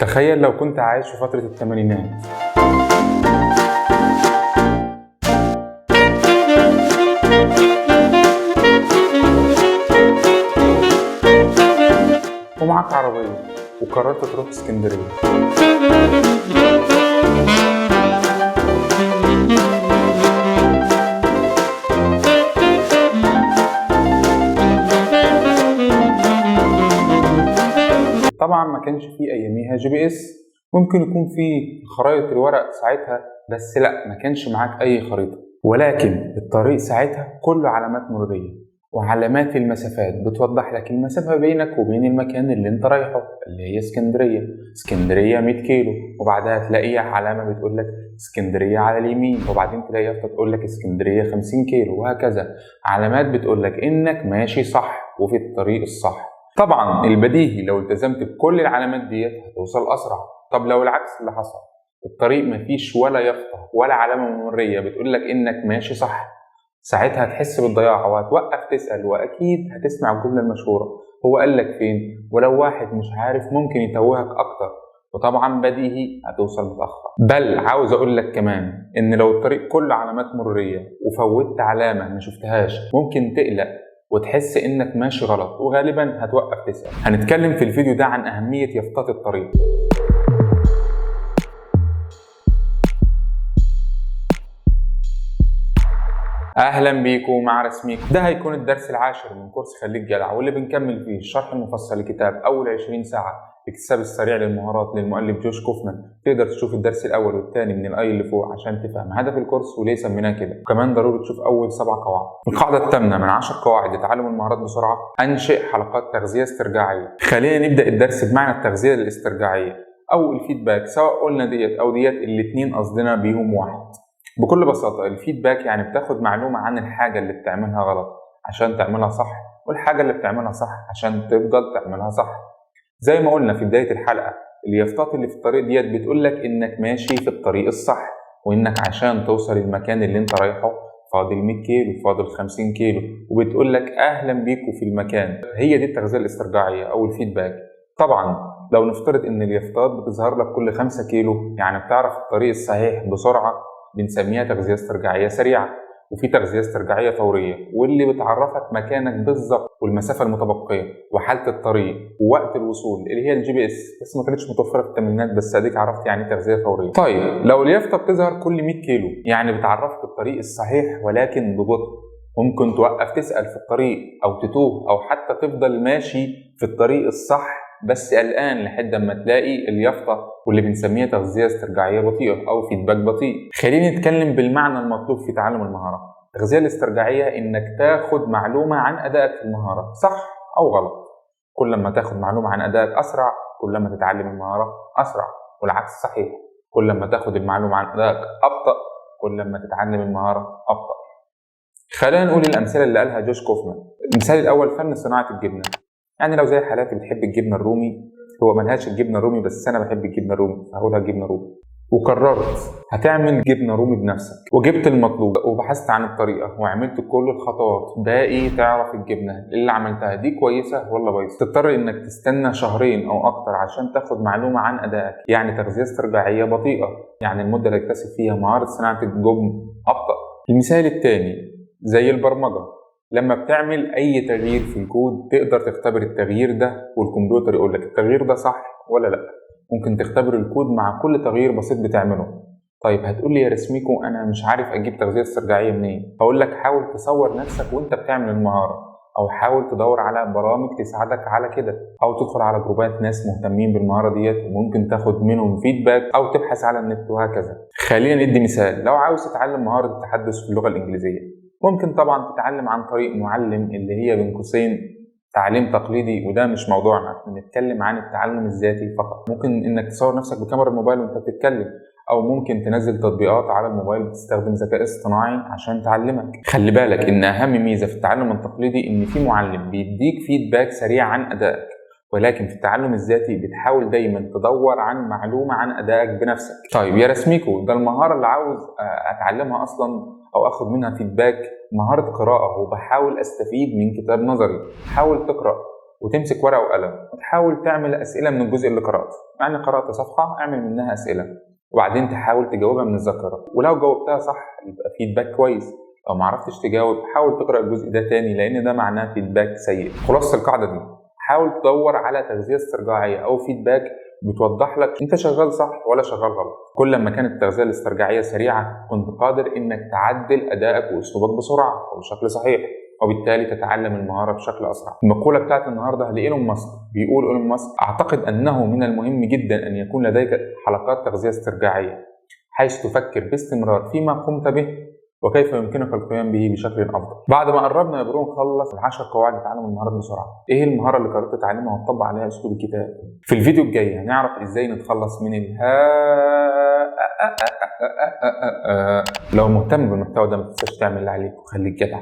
تخيل لو كنت عايش في فترة الثمانينات. ومعاك عربية وقررت تروح اسكندرية. طبعا ما كانش فيه اياميها GPS، ممكن يكون فيه خرايط الورق ساعتها، بس لا، ما كانش معاك اي خريطة، ولكن الطريق ساعتها كله علامات مرورية وعلامات المسافات بتوضح لك المسافة بينك وبين المكان اللي انت رايحة اللي هي اسكندرية. اسكندرية 100 كيلو، وبعدها تلاقي علامة بتقول لك اسكندرية على اليمين، وبعدين تلاقي يافطة تقول لك اسكندرية 50 كيلو، وهكذا. علامات بتقول لك انك ماشي صح وفي الطريق الصح. طبعا البديهي لو التزمت بكل العلامات ديت هتوصل اسرع. طب لو العكس اللي حصل، الطريق مفيش ولا يافطة ولا علامة مرورية بتقول لك انك ماشي صح، ساعتها هتحس بالضياع وهتوقف تسأل، وأكيد هتسمع الجملة المشهورة هو قال لك فين؟ ولو واحد مش عارف ممكن يتوهك أكتر، وطبعا بديهي هتوصل متأخر. بل عاوز أقول لك كمان إن لو الطريق كله علامات مرورية وفوتت علامة ما شفتهاش ممكن تقلق وتحس إنك ماشي غلط، وغالبا هتوقف تسأل. هنتكلم في الفيديو ده عن أهمية يافطات الطريق. اهلا بيكم مع رسميكم. ده هيكون الدرس العاشر من كورس خليك جدع، واللي بنكمل فيه الشرح المفصل لكتاب اول 20 ساعة الاكتساب السريع للمهارات للمؤلف جوش كوفمان. تقدر تشوف الدرس الاول والثاني من ال i اللي فوق عشان تفهم هدف الكورس وليه سميناه كده. وكمان ضروري تشوف اول 7 قواعد. القاعدة الثامنة من 10 قواعد لتعلم المهارات بسرعة: انشئ حلقات تغذية استرجاعيه. خلينا نبدا الدرس بمعنى التغذية الاسترجاعيه او ال feedback، سواء قلنا ديت او ديت الاثنين قصدنا بيهم واحد. بكل بساطة ال feedback يعني بتاخد معلومة عن الحاجة اللي بتعملها غلط عشان تعملها صح، والحاجة اللي بتعملها صح عشان تفضل تعملها صح. زي ما قلنا في بداية الحلقة، اليافطات اللي في الطريق ديت بتقولك إنك ماشي في الطريق الصح، وإنك عشان توصل المكان اللي انت رايحة فاضل 100 كيلو، فاضل 50 كيلو، وبتقولك أهلا بيكوا في المكان. هي دي التغذية الاسترجاعية أو ال feedback. طبعا لو نفترض إن اليافطات بتظهر لك كل 5 كيلو، يعني بتعرف الطريق الصحيح بسرعة، بنسميها تغذية استرجاعية سريعة. وفي تغذية استرجاعية فورية، واللي بتعرفك مكانك بالظبط والمسافة المتبقية وحالة الطريق ووقت الوصول، اللي هي ال GPS، بس ما كانتش متوفرة في الثمانينات، بس اديك عرفت يعني تغذية فورية. طيب لو اليافطة بتظهر كل 100 كيلو، يعني بتعرفك الطريق الصحيح ولكن ببطء، ممكن توقف تسأل في الطريق أو تتوه أو حتى تفضل ماشي في الطريق الصح بس قلقان لحد ما تلاقي اليافطه، واللي بنسميها تغذية استرجاعيه بطيئه او feedback بطيء. خلينا نتكلم بالمعنى المطلوب في تعلم المهارة. التغذية الاسترجاعيه انك تاخد معلومة عن ادائك في المهارة صح او غلط. كل ما تاخد معلومة عن ادائك اسرع، كل ما تتعلم المهارة اسرع، والعكس صحيح، كل ما تاخد المعلومة عن ادائك ابطا، كل ما تتعلم المهارة ابطا. خلينا نقول الامثلة اللي قالها جوش كوفمان. المثال الاول فن صناعة الجبنة. يعني لو زي حالاتي بتحب الجبنة الرومي، هو ملهاش الجبنة الرومي بس انا بحب الجبنة الرومي فهقولها جبنه رومي، وقررت هتعمل جبنه رومي بنفسك، وجبت المطلوب وبحثت عن الطريقة وعملت كل الخطوات، باقي تعرف الجبنة اللي عملتها دي كويسة ولا بايظة. تضطر انك تستنى شهرين او اكتر عشان تاخد معلومة عن ادائك، يعني تغذية استرجاعيه بطيئه، يعني المدة اللي اكتسب فيها مهارة صناعة الجبن ابطا. المثال الثاني زي البرمجة، لما بتعمل اي تغيير في الكود تقدر تختبر التغيير ده والكمبيوتر يقول لك التغيير ده صح ولا لا. ممكن تختبر الكود مع كل تغيير بسيط بتعمله. طيب هتقول لي يا رسميكو انا مش عارف اجيب تغذية استرجاعيه منين؟ هقول لك حاول تصور نفسك وانت بتعمل المهارة، او حاول تدور على برامج تساعدك على كده، او تدخل على جروبات ناس مهتمين بالمهاره ديت وممكن تاخد منهم feedback، او تبحث على النت وهكذا. خلينا ندي مثال. لو عاوز تتعلم مهارة التحدث في اللغة الانجليزية، ممكن طبعا تتعلم عن طريق معلم اللي هي بين قوسين تعليم تقليدي، وده مش موضوعنا، احنا بنتكلم عن التعلم الذاتي فقط. ممكن انك تصور نفسك بكاميرا الموبايل وانت بتتكلم، او ممكن تنزل تطبيقات على الموبايل بتستخدم ذكاء اصطناعي عشان تعلمك. خلي بالك ان اهم ميزة في التعلم التقليدي ان في معلم بيديك feedback سريع عن ادائك، ولكن في التعلم الذاتي بتحاول دايما تدور عن معلومة عن ادائك بنفسك. طيب يا رسميكو، ده المهارة اللي عاوز اتعلمها اصلا او اخد منها feedback، مهارة قراءة، وبحاول استفيد من كتاب نظري. حاول تقرا وتمسك ورقة وقلم وتحاول تعمل اسئلة من الجزء اللي قراته. يعني قرات صفحة، اعمل منها اسئلة وبعدين تحاول تجاوبها من الذاكره، ولو جاوبتها صح يبقى feedback كويس. لو ما عرفتش تجاوب حاول تقرا الجزء ده تاني، لان ده معناه feedback سيء. خلاصه القاعدة دي، حاول تدور على تغذية استرجاعيه او feedback بتوضح لك انت شغال صح ولا شغال غلط. كل ما كانت التغذية الاسترجاعيه سريعة كنت قادر انك تعدل ادائك واسلوبك بسرعة وبشكل صحيح، وبالتالي تتعلم المهارة بشكل اسرع. المقولة بتاعت النهارده لايلون ماسك، بيقول ايلون ماسك: اعتقد انه من المهم جدا ان يكون لديك حلقات تغذية استرجاعيه حيث تفكر باستمرار فيما قمت به وكيف يمكنك القيام به بشكل افضل. بعد ما قربنا يا bro نخلص ال10 قواعد لتعلم المهارات بسرعة، ايه المهارة اللي قررت تتعلمها وتطبق عليها اسلوب الكتاب؟ في الفيديو الجاي هنعرف ازاي نتخلص من الها. لو مهتم بالمحتوى ده ما تنساش تعمل اللي عليك وخليك جدع.